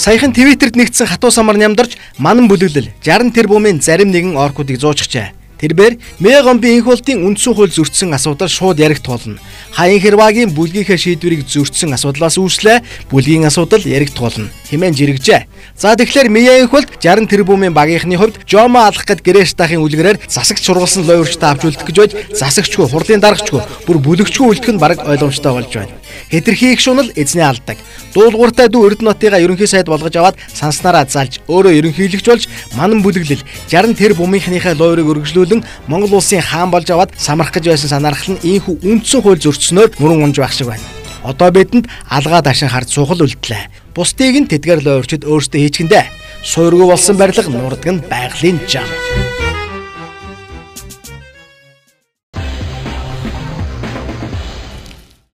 Саяхан Твиттерд нэгдсэн хатуу самар нямдарч манан бүлэглэл 60 тэрбумын зарим нэгэн оркуудыг зуучхжээ. Тэрбээр Мегомбын энх болтын үндсэн хууль зөрчсөн асуудал шууд яригдах болно. Хаян Хэрвагийн бүлгийнхээ шийдвэрийг зөрчсөн асуудлаас үүслээ бүлгийн асуудал яригдах болно хэмээн жирэгжээ. За тэгэхээр Мия энх болт 60 тэрбумын багийнхны хувьд Жомо алах гэд Грэштахын үлгэрээр засагч сургалсан луйварчтай авч үлдэх гэж байж засагчгүй, хурлын даргачгүй, бүр бүлэгчгүй үлдэх нь бараг ойлгомжтой болж байна. Хэтэрхий их шунал эзний алдаг. Дуулууртай дүү Эрдэнэтийг ерөнхий сайд болгож аваад санснараа залж өөрөө ерөнхийлөгч болж манан бүлэглэл 60 тэрбумынхныхаа луйврыг өргөжлүүлэн Монгол улсын хаан болж аваад самрах гэж байсан санаархал нь ийхүү үндсэн хууль зөрчснөөр мөрөн унж байх шиг байна. Одоо бидэнд алгаа дашин хард суух л үлдлээ. Бусдыг нь тэдгээр луйварчид өөрсдөө хийчихэндээ. Суургүй болсон барилга нурдаг нь байгалийн жам.